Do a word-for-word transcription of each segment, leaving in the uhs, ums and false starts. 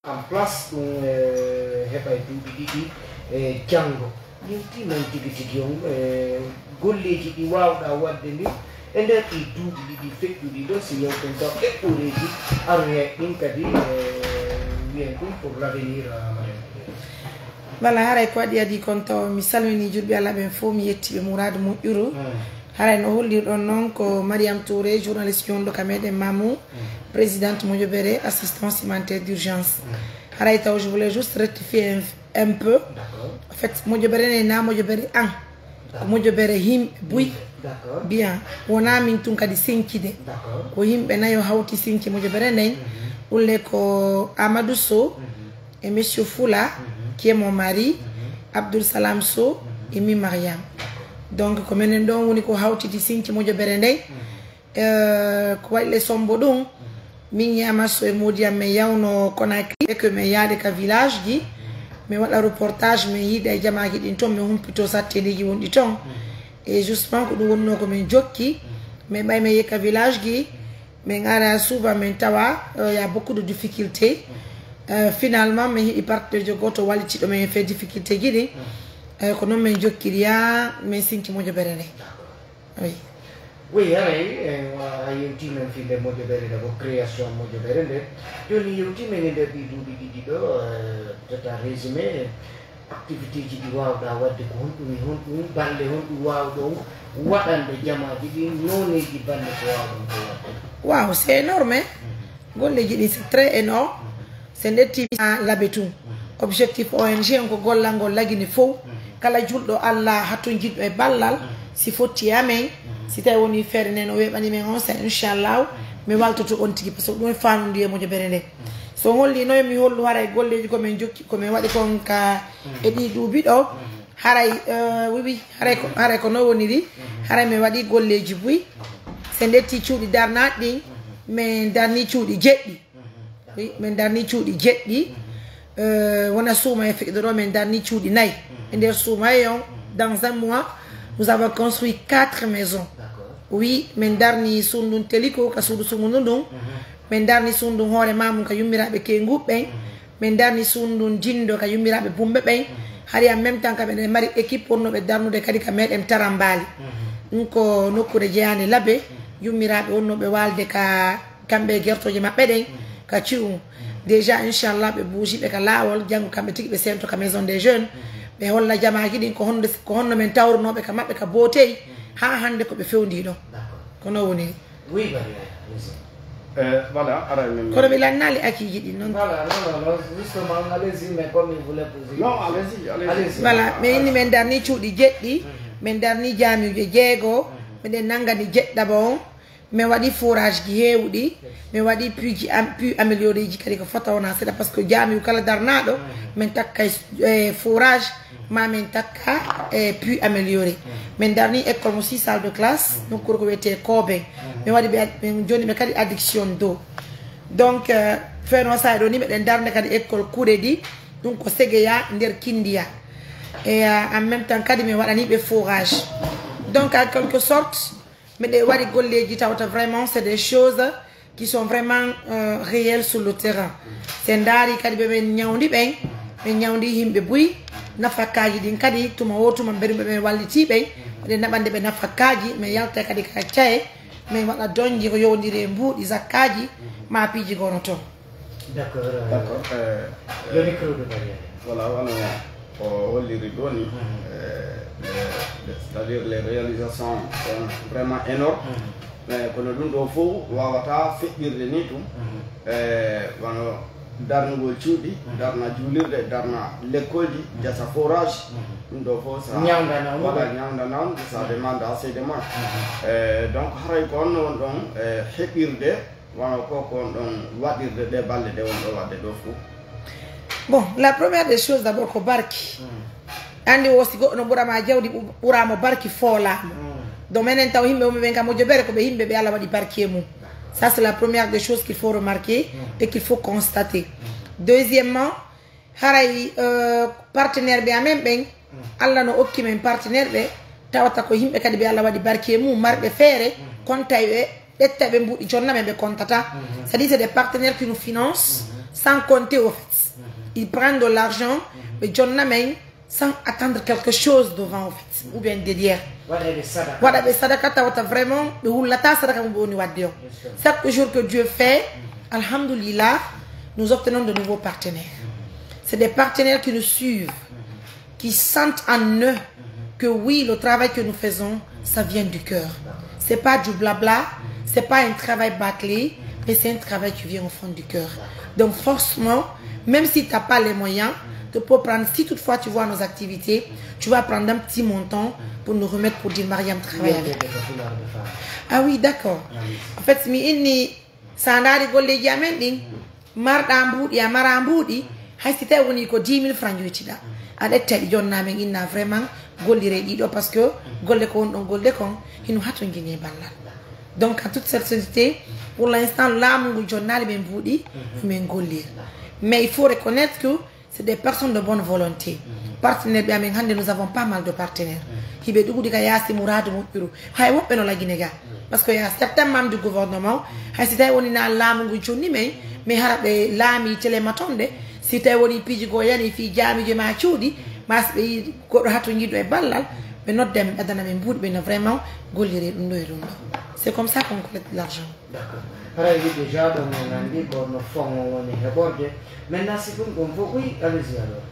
En place ɗum, eh, heɓay duuɓi ɗiɗi, eh, janngo. Yewtii men tigi tigi on, eh, golleeji ɗi waawɗaa waɗde ndi e nder ɗii duuɓi ɗiɗi feƴƴuɗi ɗo, si yewten taw eɓɓooreeji aroyay ɗin kadi, eh, wiyen ɗum pour l'avenir, eh, madame. Voilà, haray ko waɗi adii kon taw mi salminii julɓe Alla ɓen fof, mi yettii ɓe muraadu moƴƴuru. Mm. Haray no hollirɗon non ko Mariam Touré, journaliste jonɗo ka meɗen Mamou, mm, présidente Mojobere, assistance humanitaire d'urgence. Mm. Haray taw, je voulais juste rectifier un, un peu. D'accord. En fait, Mojobere ne na Mojobere an. Ko Mojobere himɓe buy. D'accord. Bien. Wonaa min tun kadi sincide. D'accord. Ko yimɓe nayo hawti sinci Mojobere nden. Mhm. Ɗun le ko Amadou Sow, mhm, et Monsieur Foula, mhm, qui est mon mari, mhm, Abdoul Salam Sow, mhm, et mi Mariam. D'accord. Donc, ko menen ɗon woni ko hawtiti sinci Mojobere nden. Mhm. Eh, ko waɗi le sombo ɗun, min e Amaso e moodi am men yawno Conakry, e ko men yaade ka village ji, men waɗa reportage, men yiida e jamaaji ɗin ton, men humpito satteɗeeji wonɗi ton. E justement ko ɗun wonnoo ko men jokki, men ɓay men yekka village ji, men ara souvent men tawa, euh, y a beaucoup de difficultés. Euh, finalement, men heɓi partenaire gooto wallitiiɗo men e fee difficulté ji ɗin. Euh, ko non men jokkiri yaa men sinci Mojobere nde. Oui. Oui, haray, eh, a yewtii men fii nde Mojobere nde, ko création Mojobere nde. Jooni yewtii men e nder ɗii duuɓi ɗiɗi ɗo, eh, peut-être a résumé, activité ji ɗi waawɗaa waɗde ko honɗum e honɗum, balle honɗum waawɗon waɗande jamaaji ɗin, nooneeji balle ko waawɗon ko waɗde? Waaw, c'est énorme, hein? Mhm. Golleeji ɗin, c'est très énorme. Mhm. So nde tiimi labe tun. Mhm. Objectif O N G on ko gollal ngol lagine fow. Mhm. Kala julɗo Alla hatonjinɗo e ballal, mhm, si fotti e amen, mhm, si tawi woni feere nden o weeɓani men on, sa inchallahu, mhm, mi waltoto on tigi, parce que ɗum e faandude e Mojobere nde. Mhm. So holli noy mi hollu haray golleeji ko men jokki, ko men waɗi kon ka, mhm, e ɗii duuɓi ɗo, mhm, haray, euh, oui, oui, haray ko, haray ko no woniri, mhm, haray mi waɗi golleeji buy. Mhm. Se ndetti cuuɗi darnaaɗi ɗin, mhm, min darni cuuɗi jeɗɗi. Mhm. Oui, min darni cuuɗi jeɗɗi. Mhm. Euh, wona suuma e feƴƴude ɗo, min darni cuuɗi nayi. Mhm. E nder suuma e on, mhm, dans un mois, mhm, nous avons construit quatre maisons. D'accord. Oui, min darni suudu ndun Teliko, ka suudu sumundu ndun. Mhm. Min darni suudu ndun Hoore Maamum ka yummiraaɓe Keenguuɓe ɓen. Mhm. Min darni suudu ndun Jindo ka yummiraaɓe Bumbe ɓen. Mhm. Hari en même temps ka meɗen mari équipe wonnooɓe darnude kadi ka meɗen Tarambaali. Mhm. Ɗum ko nokkuure jeyaande Labe, mhm, yummiraaɓe wonnooɓe waalde ka kamɓe e gertooje maɓɓe ɗen, mhm, ka ci'u. Mhm. Déjà, inchallah, ɓe buuji ɓe ka laawol, janngo kamɓe tigi ɓe seento ka Maison des Jeunes. Mhm. Ɓe holla jamaaji ɗin ko honno, ko honno men tawrunooɓe ka maɓɓe ka bootey, mhm, haa hannde ko ɓe fewndii ɗon. D'accord. Ko non woni. Oui, bari, oui. Eh, voilà, ara men. Kono mi lannaali akiiji ɗin non. Voilà, non, non, non, justement, allez-y, mais comme il voulait poser une question. Non, allez-y, allez-y. Allez-y. Voilà, mais inni men darni cuuɗi jeɗɗi, mhm, men darni jaamiije jeego, mhm, meɗen nanngani jeɗɗaɓo on. Min waɗi forage ji heewuɗi, min waɗi puits ji am-, puits amélioré ji kadi ko fota wona seeɗa, parce que jaamiu kala darnaaɗo, min takka e, eh, forage, ma min takka e puits amélioré. Min darni école mo six salles de classe, nokkuure ko wiyetee Koben. Min waɗi ɓe ad-, min jonni ɓe kadi adduction d'eau. Donc, euh, feewno saa'i ɗo ni meɗen darnde kadi école Kuredi, ɗum ko Segeya nder Kindiya. Et, euh, en même temps kadi min waɗani ɓe forage. Donc, en quelque sorte, miɗo waɗi golleeji tawata vraiment c'est des choses qui sont vraiment, euh, réelles sur le terrain. Si en ndaari kadi ɓe ɓen ñawndi ɓen, ɓe ñawndi yimɓe buy, nafakkaaji ɗin kadi tuma wo tuma mbeɗu ɓe ɓen wallitii ɓen, miɗen naɓande ɓe nafakkaaji, min yalta kadi ka caye, min waɗa donji ko yowndiri e mbuuɗi zakkaaji, ma piiji gono toon. D'accord, euh, D'accord, euh, le micro de Daniel. Voilà, voilà. O holliri ɗo ni, mhm, eh, le, le, c'est-à-dire les réalisations sont vraiment énormes. Mhm. Mais kono ɗum ɗo fof wawata feƴƴirde ni ɗum. Mhm. Eh, wano darnugol cuuɗi, mhm, darna juulirɗe, darna lekkolji, mhm, jasa forage. Mhm. Ɗum ɗo fof sa ñawdana on. Voilà, ñawdana on, ça, mhm, demande assez de moi. Mhm. Eh, donc haray ko on won ɗon, eh, heɓirde Wano ko, ko on ɗon waɗirde ɗe balle ɗe on ɗo waɗde ɗo fof? Bon, la première des choses d'abord ko barki. Mm. Anndi wo si goɗɗo no ɓura ma jawdi, ɓu-, ɓura mo barki foolaa mo. Mm. Donc menen taw yimɓe wonɓe ɓen ka Mojobere ko ɓe yimɓe ɓe Alla waɗi barki e mum. Ça, c'est la première des choses qu'il faut remarquer, mm, et qu'il faut constater. Mm. Deuxièmement, haray, euh, partenaire ɓe amen ɓen, mm, Alla no okki men partenaire ɓe, tawata ko yimɓe kadi ɓe Alla waɗi barki e mum, marɓe feere, mm, konta e ɓe, ƴetta ɓe mbuuɗi jonna ɓe, ɓe kontata. Mm. C'est-à-dire, c'est des partenaires qui nous financent, mm, sans compter au fait. Ils prennent de l'argent, ɓe jonna men, sans attendre quelque chose devant, en fait, ou bien derrière. Waɗa ɓe sadaka. Waɗa ɓe sadaka, tawata vraiment ɓe hullata sadaka mo ɓe woni wadde on. Chaque jour que Dieu fait, alhamdulillah, nous obtenons de nouveaux partenaires. C'est des partenaires qui nous suivent, qui sentent en eux que oui, le travail que nous faisons, ça vient du cœur. C'est pas du blabla, c'est pas un travail bâclé, mais c'est un travail qui vient au fond du cœur. Donc forcément, même si t'as pas les moyens, tu peux prendre, si toutefois tu vois nos activités, tu vas prendre un petit montant pour nous remettre pour dire Mariam travaille avec. Ah oui, d'accord. En fait, mi inni, sa ndaari golleeji amen ɗin, marɗa mbuuɗi, a mara mbuuɗi, hay si tawi woni ko dix mille francs njoytiɗa. A ƴetta ɗi jonna men inna vraiment gollire ɗiɗo parce que golle ko won ɗon golle kon, hino hatonjini e ballal. Donc, en toute sincérité, pour l'instant, laamu ngu jonnaali men mbuuɗi, men gollir. Mais il faut reconnaître que c'est des personnes de bonne volonté. Partenaire ɓe amen hannde, nous avons pas mal de partenaires. Hiɓe ɗuuɗi ka yaasi muraadu moƴƴuru. Hay woɓɓe no lagine ga. Parce que y a certains membres du gouvernement, hay si tawi woni na laamu ngu jonni men, mais hara ɓe laami télé ma ton de, si tawi woni piiji goo yani fii jaamiijo ma cuuɗi, ma si ɓe yi goɗɗo hato jiido e ballal, ɓe nodda men, ɓe addana men mbuuɗi, ɓe no vraiment golliri ɗum ɗo e ɗum ɗo. C'est comme ça qu'on collecte l'argent. D'accord. Haray déjà ɗon en anndi ko no fon on woni heɓorde. Maintenant, si ɗum ɗon fof, oui, allez-y alors.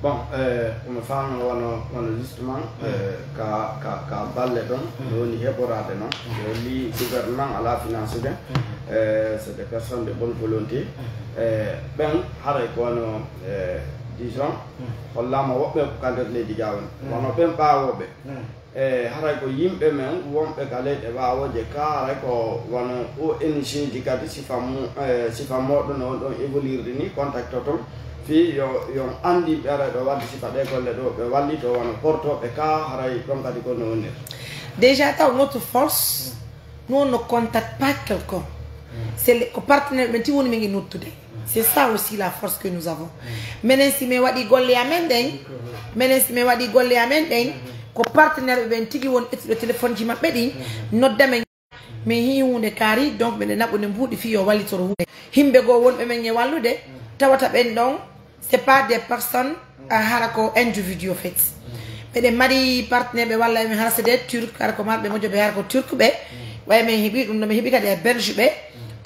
Bon, eh, ko mi faamno wano, wano justement, eh, ka, ka, ka balle ɗon, no woni heɓoraade non. Ɓe holli gouvernement alaa financé ɓe. Eh, c'est des personnes de bonne volonté. Eh, ɓen haray ko wano, eh, disons, hollaama woɓɓe ko ka nder leydi ga woni. Wano ɓen ɓaawooɓe. E haray ko yimɓe men wonɓe ka leyɗe ɓaawooje ka, haray ko wano O N G ji kadi sifa mu-, eh, sifa mooɗon on ɗon évoluirde ni, contacte ton, fii yo, yo anndi ɓe haray ɗo wadde sifa ɗe golle ɗo, ɓe wallito wano portooɓe ka, haray ɗon kadi ko no wonir. Déjà, taw notre force, nous, on ne contacte pas quelqu'un. C'est le, ko partenaire ɓen ti woni men e noddude. C'est ça aussi la force que nous avons. Menen si men waɗi golle amen ɗen, menen si men waɗi golle amen ɗen, ko partenaire ɓe ɓen tigi won ƴettuɓe téléphone ji maɓɓe ɗin, nodda men. Min hii huunde kaari, donc miɗen naɓude mbuuɗi fii yo wallitoro huunde. Himɓe goo wonɓe men e wallude, tawata ɓen ɗon, c'est pas des personnes, ah, hara ko individu en fait. Miɗen mari partenaire ɓe walla men, hara c'est des Turcs, hara ko marɓe mojo ɓe, hara ko Turc ɓe. Way men heɓi ɗum ɗo, men heɓi kadi e Belge ɓe.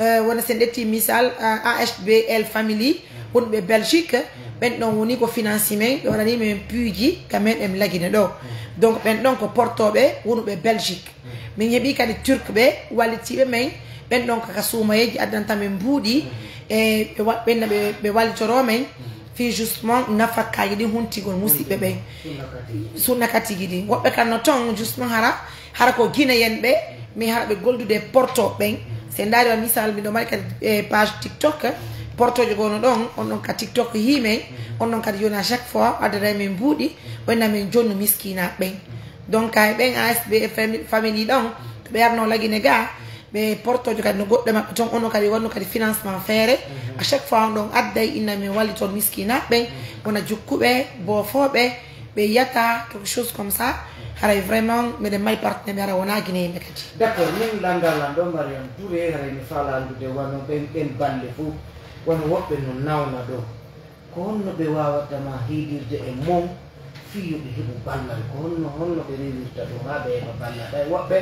Euh, wona sen ƴetti misal, euh, A H B L Family, wonɓe Belgique. Ɓen ɗon woni ko financi men, ɓe waɗani men puuji ka men em lagine ɗo. Donc ɓen ɗon ko portooɓe wonuɓe Belgique. Min heɓi kadi Turc ɓe wallitiiɓe men, ɓen ɗon kaka suumayeeji addanta men mbuuɗi, e ɓe wa-, ɓen na ɓe, ɓe wallitoroo men, fii justement nafakkaaji ɗin huntigol musiɓɓe ɓen. Sunna katigi ɗin. Woɓɓe kan no ton, justement hara, hara ko Guinéen ɓe, mais hara ɓe goldude e portooɓe ɓen. Si en ndaari wa misal, miɗo mari kadi, eh, page TikTok, portoojo goo no ɗon, on ɗon ka TikTok hii men, on ɗon kadi jooni à chaque fois, addana men mbuuɗi, o inna men jonnu miskinaaɓe ɓen. Donc, kay ɓen A S B F family ɗon, to ɓe arno lagine ga, ɓe portoojo kadi no goɗɗo maɓɓe ton, ono kadi wonno kadi financement feere. À chaque fois, on ɗon adday inna men walli ton miskinaaɓe ɓen, wona jukkuɓe, boofooɓe, ɓe yiyata, quelque chose comme ça. Haray vraiment, meɗen mari partenaire, hara wona Guinéen ɓe kadi. D'accord, min lannda lanndo Mariam Touré, haray mi faala anndude wano ɓen, ɓen balle fof, wano woɓɓe no nawna ɗo. Ko honno ɓe waawata ma hiidirde e mon fii yo ɓe heɓu ballal? Ko honno, honno ɓe rewirta ɗum haa ɓe heɓa ballal? Ɓay woɓɓe,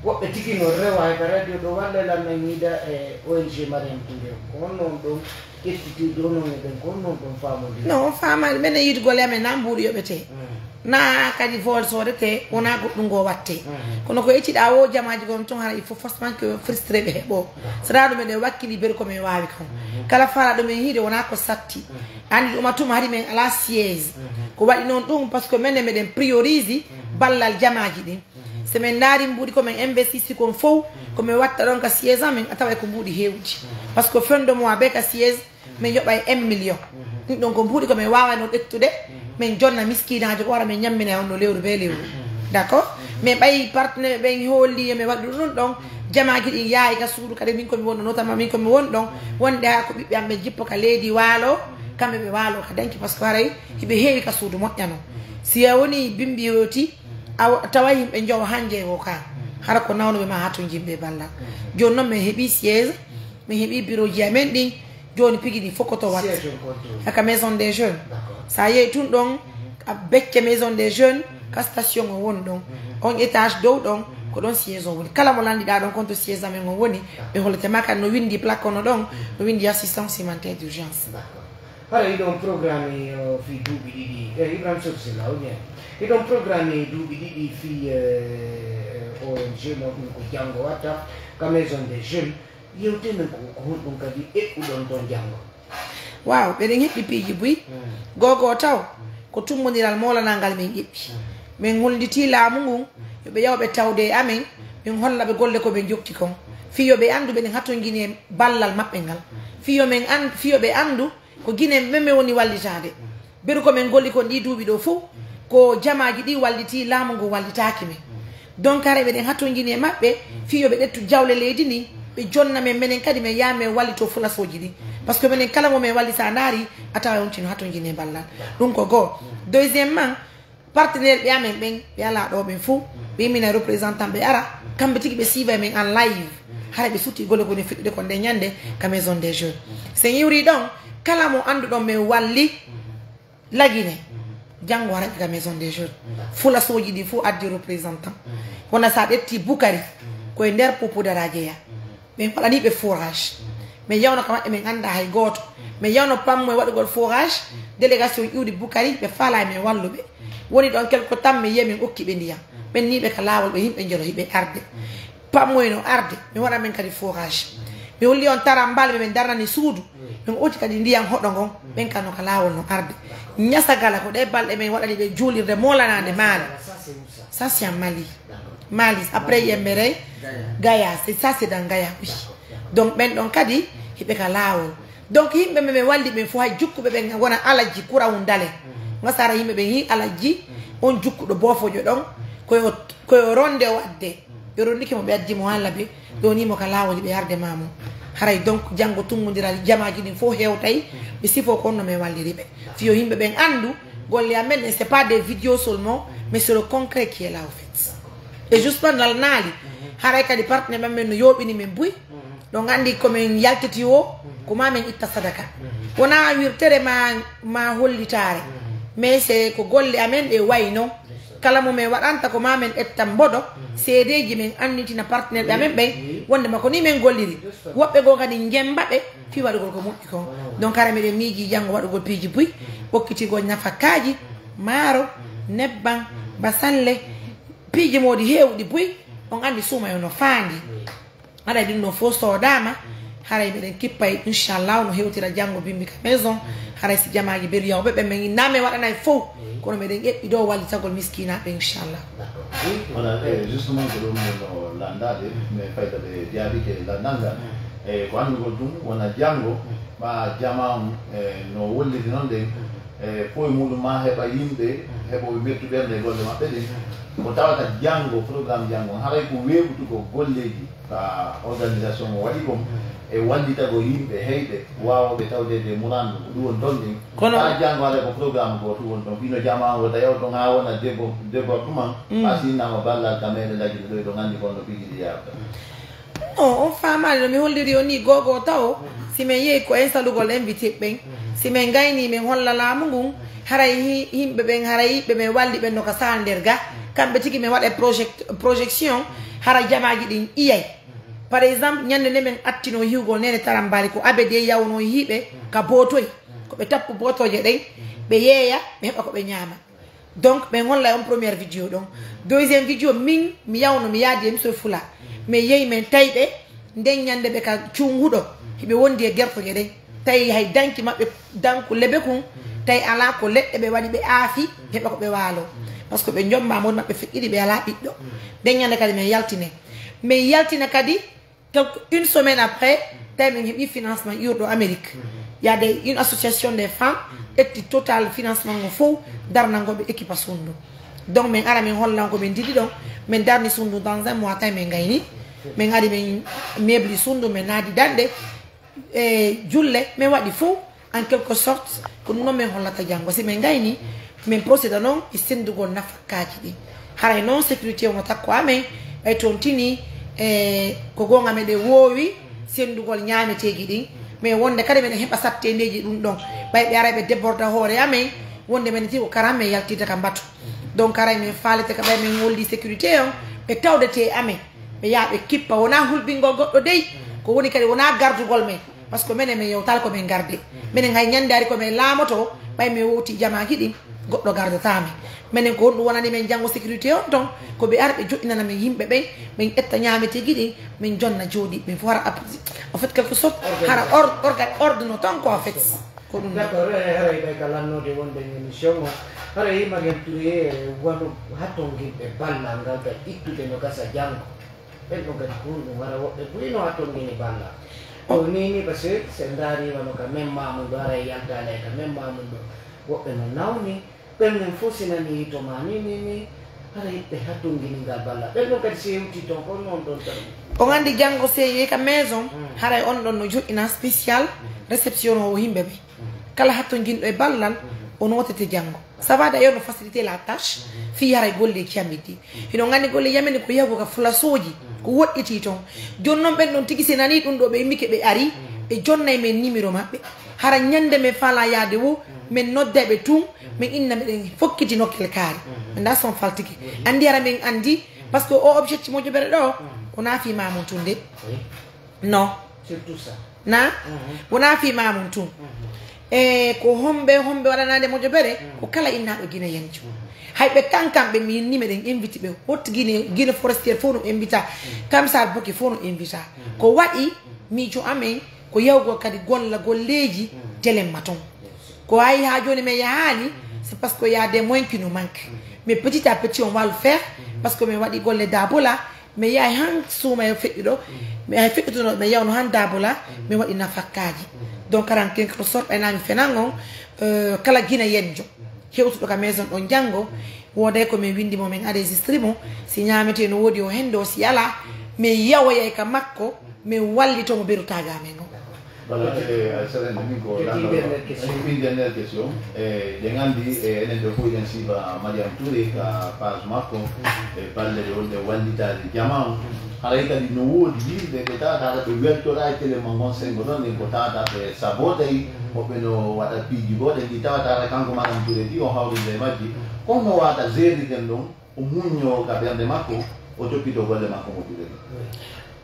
woɓɓe tigi no rewa hay ka radio ɗo, walla lan men yiida e O N G Mariam Touré. Ko honno on ɗon ƴettitirde onon e ɓen? Ko honno on ɗon faamondiri? Non, on faamaali. Menen yiidugol e amen na mbuuɗi yoɓetee. Mm. Na kadi vol soodetee, wonaa goɗɗum ngoo wattee. Mhm. Kono ko ƴettiɗaa woo jamaaji gon ton, hara il faut forcément que frustré ɓe heɓoo. D'accord. Sara ɗum eɗen wakkili beri ko men waawi kon. Mhm. Kala faalaaɗo men hiide wonaa ko satti. Mhm. Anndi ɗum a tuma hari men alaa siège. Mhm. Ko waɗi noon ɗum, parce que menen meɗen priorise ballal jamaaji ɗin. Mhm. So men ndaari mbuuɗi ko men investisi kon fow, ko men watta ɗon ka siège amen, a taway ko mbuuɗi heewuɗi. Mhm. Parce que fin de mois ɓe ka siège, min yoɓay un million. Ɗum ɗon ko mbuuɗi ko min waawano ƴettude, min jonna miskinaajo ko wara min ñammina e on no lewru be lewru. D'accord? Min ɓay partenaire ɓen hoolli e min waɗi ɗum ɗon, jamaaji ɗin yaayi ka suudu kadi min ko mi wonno, notamment min ko mi won ɗon, wonde haa ko ɓiɓɓe am ɓe jippo ka leydi waalo, kamɓe ɓe waalo ka danki, parce que haray hiɓe heewi ka suudu moƴƴano. Si a woni bimbi yooti, a wa-, tawa yimɓe njowo hanje wo ka, hara ko nawnuɓe ma haa to jimɓe ballal. Jooni noon min heɓi siège, min heɓi bureau ji amen ɗin, Jooni pigi ɗi fof ko to watta. Siège on kon to woni? Haka Maison des Jeunes. D'accord. Sa yehi tun ɗon, a becce Maison des Jeunes, ka station o woni ɗon. On étage dow ɗon, ko ɗon siège o woni. Kala mo landiɗaa ɗon kon to siège amen on woni, ɓe hollete ma kadi no windi plaque kono ɗon, no windi assistance humanitaire d'urgence. D'accord. Hara hiɗon programme o fii duuɓi ɗiɗi. Eh, Ibrahima Sow Silla, ou bien? Hiɗon programme duuɓi ɗiɗi fii, eh, O N G mo ɗum ko janngo watta, ka Maison des Jeunes. Yewtee men ko, ko honɗum kadi eɓɓuɗon ton janngo? Waaw, ɓeɗen heɓɓi piiji buy. Mm. Gogo taw, ko tummbondiral moolanangal men ƴeɓɓi. Mm. Men hollitii laamu ngun, yo ɓe yaw ɓe tawde e amen, min holla ɓe golle ko ɓe jokti kon. Fii yo ɓe anndu ɓeɗen hatonjini e ballal maɓɓe ngal. Fii yo men an-, fii yo ɓe anndu ko Ginen men men woni wallitaade. Beru ko men golli kon ɗii duuɓi ɗoo fow, ko jamaaji ɗii wallitii, laamu ngu wallitaaki men. Donc, haray meɗen hatonjini e maɓɓe, fii yo ɓe ƴettu jawle leydi ndin, ɓe jonna men, menen kadi men yaha men wallitoo fulasooji ɗin. Parce que menen kala mo men walli, sa ndaari, a taway on tino hatonjini e ballal. Ɗum ko goo. Deuxièmement, partenaire ɓe amen ɓen, ɓe alaa ɗoo ɓen fow, ɓe immina représentant ɓe ara, kamɓe tigi ɓe siiva e men en live. Haray ɓe suuti golle ko woni fiɗɗude ko nden ñande ka Maison des Jeunes. So en iwrii ɗon, kala mo annduɗon men walli, Lagine, janngo haray ɓe ka Maison des Jeunes. Fulasooji ɗi fow addi représentant. Wona sa ƴetti Bukari, ko e nder Poupou Dara jeyaa. Min waɗanii ɓe forage. Min yawno ka maɓɓe, min anndaa hay gooto. Min yawno Pammo e waɗugol forage, délégation iwdi Bukari, ɓe faalaa min walluɓe. Woni ɗon quelque temps, min yi'i min okki ɓe ndiyam. Ɓen nii ɓe ka laawol, ɓe yimɓe njelo, hiɓe arde. Pammoy no arde, mi waɗa men kadi forage. Mi holli on tarambaali, ɓe men darnani suudu. Min oti kadi ndiyan hoɗo ngon, ɓen kan no ka laawol no arde. Ñasagala ko ɗee balɗe men waɗani ɓe juulirde moolanaande Maali. Ça, c'est en Mali. Mali, après Yemberey, Gaya, c'est ça, c'est dans Gaya, oui. Donc, ɓen ɗon kadi, hiɓe ka laawol. Donc, yimɓe men, men walli ɓen fow, hay jukkuɓe ɓen wona Alajji Kurawun Dale. Ngasara yimɓe ɓen yi Alajji, on jukkuɗo boofojo ɗon, ko yo, ko yo ronde o adde. Ɓe rondike mo, ɓe addi mo haa labi, ɓe woni mo ka laawol, ɓe arde ma mo. Haray donc, janngo tummbondiral jamaaji ɗin fow hewtay, ɓe sifoo ko honno men walliri ɓe. Fii yo yimɓe ɓen anndu, golle amen ɗen, c'est pas des vidéos seulement, mais c'est le concret qui est là, au fait. Et justement, nal naali, haray kadi partenaire men no yooɓini men buy, ɗon anndi ko men yaltiti o, ko ma men itta sadaka. Wonaa wirtere ma, ma hollitaare, mais c'est ko golle amen ɗe wayno. Kala mo men waɗanta ko ma men etta mbodo, seedeeji men annitina partenaire ɓe amen ɓen, wonde ma ko ni men golliri. Woɓɓe goo kadi njemba ɓe fii waɗugol ko moƴƴi kon. Donc, hara meɗen miiji janngo waɗugol piiji buy, ɓokkitigol nafakkaaji, maaro, nebban, basalle, piiji moodi heewɗi buy, on anndi suuma yo no faandi. Haray ɗin ɗon fow soodaama, haray meɗen kippay, inchallah, no hewtira janngo bimbi ka maison, haray si jamaaji beriyawɓe ɓe men innaa men waɗanay fow, kono meɗen eɓɓi ɗoo wallitagol miskiinaaɓe, inchallah. Voilà, eh, justement, ko ɗum no landaade, mais fayda ɓe jaabike landal ngal. E ko anndugol ɗum, wona janngo, ma jamaa on, eh, no wolliri non ɗen, eh, fow e muɗum ma heɓa yimɓe, heɓooɓe mettu ɓernde e golle maɓɓe ɗen. Ko tawata janngo, programme janngo on, haray ko weeɓutugo golleeji. Ka organisation mo waɗi kon, e wallitagol yimɓe heyɓe waawooɓe tawdeede e murandu, ko ɗum woni ton ɗin. Kono haa janngo, alaa ko programme gooto woni ton. Hino jamaa wota yaw ton haa wona débo-, débordement, haa si innama ballal ka meɗen lagine ɗo, eɗon anndi kon no piiji ɗi yaawata. Non, on faamaali no mi holliri on nii, gogo tawo, si men yehi ko instalugol invité ɓen, si men gaynii men holla laamu ngun, haray hi-, yimɓe ɓen, haray ɓe men walli ɓen no ka saal nder ga, kamɓe tigi men waɗa project-, projection, hara jamaaji ɗin iyay. Par exemple, ñande nde men attinoo hiwgol Neene Tarambaali, ko Abede yawnoo hiiɓe ka bootoy. Ko ɓe tappu bootooje ɗen, ɓe yeeya, ɓe heɓa ko ɓe ñaama. Donc, ɓen hollay on première vidéo ɗon. Deuxième vidéo, min, mi yawno, mi yaadi e Mister Fula. Men yehi, men tawi ɓe, nden ñande ɓe ka cunnguɗo, hiɓe wondi e gertoje ɗen. Tawi hay danki maɓɓe, danku lebekun, tawi alaa ko leɗɗe ɓe waɗi, ɓe aafi, heɓa ko ɓe waaloo. Parce que ɓe njomba mawɗi maɓɓe feƴƴiɗi, ɓe alaa ɓiɗɗo. Nden ñande kadi men yaltine. Men yaltina kadi, donc, une semaine après, tawi min heɓi financement iwruɗo Amérique. Il y a des, une association des femmes, ƴetti total financement ngo fow, darnango ɓe équipe a Sundu. Donc, min ara min hollan ko min didi ɗon, min darni Sundu dans un mois, tawi min gayni. Min ari min meuble Sundu, min naadi danɗe, e julle, min waɗi fow. En quelque sorte, ko ɗum non min hollata janngo. Si min gayni, min procéda non e senndugol nafakkaaji ɗin. Haray non sécurité on no takko amen, ɓay toon tini, e ko goonga meɗen woowi senndugol ñaameteeji ɗin. Mais wonde kadi meɗen heɓa satteendeeji ɗum ɗon. Ɓay ɓe aray ɓe déborda hoore amen, wonde meɗen tigo karam men yaltita ka mbatu. Donc aray men faalete ka ɓay men woldi sécurité on, ɓe tawdete e amen. Ɓe yaha ɓe kippa, wonaa hulɓingol goɗɗo dey, ko woni kadi wonaa gardugol men. Parce que menen men yewtaali ko men garde. Menen hay ñande ari ko men laamoto, ɓay men wowti jamaaki ɗin, goɗɗo gardataa men. Menen ko honɗum wonani men janngo sécurité on ton, ko ɓe ara ɓe joɗɗinana men yimɓe ɓen, men ƴetta ñaameteeji ɗin, men jonna jooɗi, men fof hara appétit. En fait, quelque sorte, hara or-, orga-, ordre no ton ko en fait. Ko ɗum ɗon. D'accord, eh, haray ɓay ka lannoode wonde e émission o. Haray Mariam Touré, eh, wano hatonginɓe ballal ngal ka ittude no gasa janngo. Ɓen ɗon kadi ko ɗum hara woɓɓe buy no hatongini ballal. O. Ko ni ni, parce que si en ndaari wano ka men Mamoun ɗo, haray yaltaali e ka men Mamoun ɗo. Woɓɓe no nawni, ɓen men fof si nani hito ma ni, ni, ni, haray ɓe hatongini ngal ballal. Ɓen ɗon kadi si hewti ton, ko non ɗon tan. On anndi janngo si yehi ka maison, Mm. haray on ɗon no joɗɗina spécial Mm. réception o yimɓe ɓe. Kala hattonjinɗo e ballal, o nootete janngo. Ça va d'ailleurs no faciliter la tâche, fii haray golle cammiɗi. Hino nganndi golle yamini ko yahugo ka fulasooji, ko woɗɗitii ton. Jooni non ɓen ɗon tigi si nanii ɗum ɗo ɓe immike ɓe ari, ɓe jonnay men numéro maɓɓe. Hara ñande men faalaa yaade woo, men nodday ɓe tun, men inna meɗen fokkiti nokkel kaari. Men ndaa son faltike. Anndi hara men anndi, parce que o objectif mo jobere ɗo, ko naa fii maamun tun de. Non. Surtout ça. Na? Mhm. Wonaa fii maamun tun. Mhm. E ko homɓe, homɓe waɗanaade mojobere, Mhm. ko kala innaaɗo Guinéenjo. Mhm. Hay ɓe kankan ɓe min ni meɗen invite ɓe. Wot Guinée, Guinée forestière fof no invita. Mhm. Kamsar Boki fof no invita. Mhm. Ko waɗi Mhm. miijo amen ko yawgol kadi golla golleeji Mhm. Delemma ton. Yes. Ko hay haa jooni men yahaali, Mhm. c'est parce que y a des moyens qui nous manquent. Mhm. Mais petit à petit, on va le faire, Mhm. parce que men waɗi golle Dabola, mi yahay han suuma e feƴƴuɗo, mi yahay feƴƴutuno, mi yawno han Dabola, mi waɗi nafakkaaji. Donc, aran quelque sorte, ɓay naa mi fenan on, euh, kala Guinéenjo hewtuɗo ka maison ɗon janngo, wooday ko min winndi mo, min enregistré mo, si ñaametee no woodi o hendo, si alaa, min yawoyay ka makko, min wallito mo berutaajo amen on. Voilà, eh, Aïssata, min ko Une lanndoo. Dernière question. Une dernière question. Eh, eɗen anndi, eh, enen ɓe fof eɗen siifa Mariam Touré ka page makko, e balle ɗe wonde wallitaade jamaa on. Haray kadi no woodi yimɓe ɓe tawata ɓe weltoraa e télé mo ngon senngo ɗon, ɗen ko tawata ɓe sabotay, woɓɓe no waɗa piiji goɗɗi, ɗi tawata kanko Mariam Touré ɗi o hawrinde e majji. Kono wata gérirɗen ɗon, o muññoo ka ɓernde makko, o toppitoo golle makko moƴƴuɗe ɗen.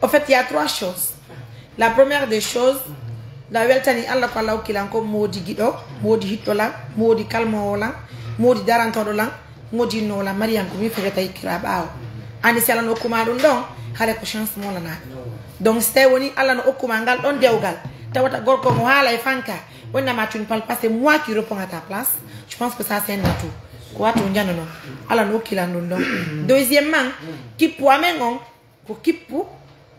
Au fait, il y a trois choses. La première des choses, la weltani Allah ko Allah hokki lan ko moodi giɗo, moodi hiɗɗo lan, moodi kalmoowo lan, moodi darantooɗo lan, moodi innoowo lan. Mariam ko min fegata hikkira ɓaawo. Anndi si Allah no hokku ma ɗum ɗon, hare ko chance mo lanaa. Donc, si tawi woni Allah no hokku ma ngal ɗon dewgal, tawata gorko mo haala e fanka, wonna ma tu ne parles pas, c'est moi qui réponds à ta place. Je pense que ça, c'est un atout. Ko watu njano non. Allah no hokki lan ɗum ɗon. Deuxièmement, kippu amen on, ko kippu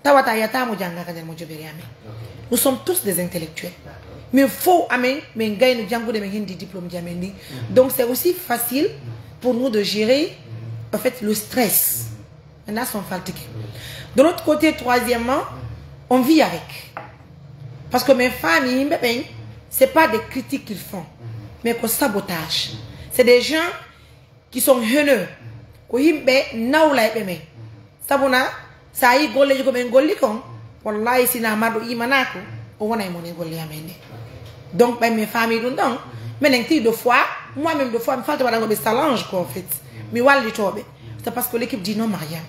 tawata yataamo jannga ka nder mo jobere amen. Nous sommes tous des intellectuels. Min fow amen, min gayno janngude, min hendi diplôme ji amen ɗin. Donc, c'est aussi facile pour nous de gérer, en fait, le stress. Maintenant, son fatigué. De l'autre côté, troisièmement, on vit avec. Parce que mes familles, yimɓe ɓen, c'est pas des critiques qu'ils font, mais ko sabotage. C'est des gens qui sont haineux. Ko yimɓe nawlayɓe men. Sabu na, sa yi golleeji ko ɓen golli kon, wallahi, sina marɗo imanaaku, o wonay mon e golle amen ɗe. Donc, ɓay min faami ɗum ɗon, minen tigi de fois, moi-même de fois, mi falta waɗango ɓe challenge ko, en fait. Mi wallitooɓe. C'est parce que l'équipe dit non, Mariam,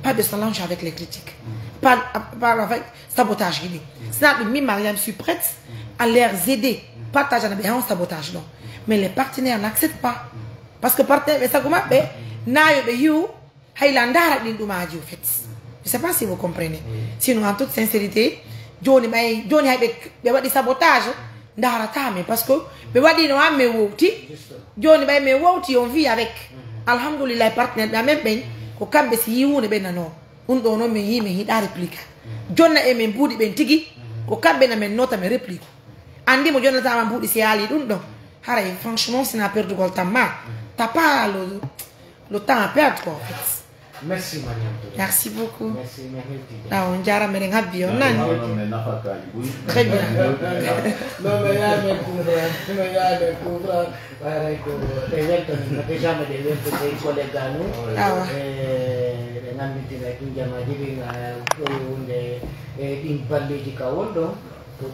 pas de challenge avec les critiques. Pas, pas avec sabotage, il dit. Sinon, mi, Mariam, je suis prête à les aider. Partage na ɓe han sabotage ɗon. Mais les partenaires n'acceptent pas. Parce que partenaire ɓe sago maɓɓe, nayo ɓe hiw, hay la ndaara ɗin ɗumaaji, au fait. Je sais pas si vous comprenez. Sinon, en toute sincérité, jooni ɓay, jooni hay ɓe, ɓe waɗi sabotage, ndaarata men. Parce que ɓe waɗino an men wowti. Jooni ɓay men wowti, on vit avec. Alhamdulillah, partenaire ɓe amen ɓen, ko kamɓe si yi huunde ɓe nanoo. Ɗum ɗoo noon min yii, min yiɗaa réplique. Jonna e min mbuuɗi ɓen tigi, ko kamɓe na min noota min réplique. Anndi mo jonnataama mbuuɗi si yaali ɗum ɗon. Haray, franchement, sina perdugol tan ma. T'as pas le, le temps à perdre, quoi, en fait. Merci, Mariam Touré. Merci beaucoup. Merci, merci. Ah, on jaaraama, eɗen habbi on nani. Très bien. Non, mais il y a mes confrères. Non, il y a mes confrères. Haray ko ɗe welta min, déjà mi ɗe welta e collègue amen. Awa. E, ɗe nannditina e ɗum jamaaji ɗin, a, ɗo wonde e ɗin balleeji ka won ɗon.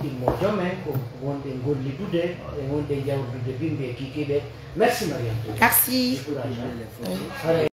Ɗimmo joom en ko wonɓe gollidude e wonɓe jawrudude bimbi e kiikiiɗe. Merci, Mariam Touré. Merci. Courage, hein. Haray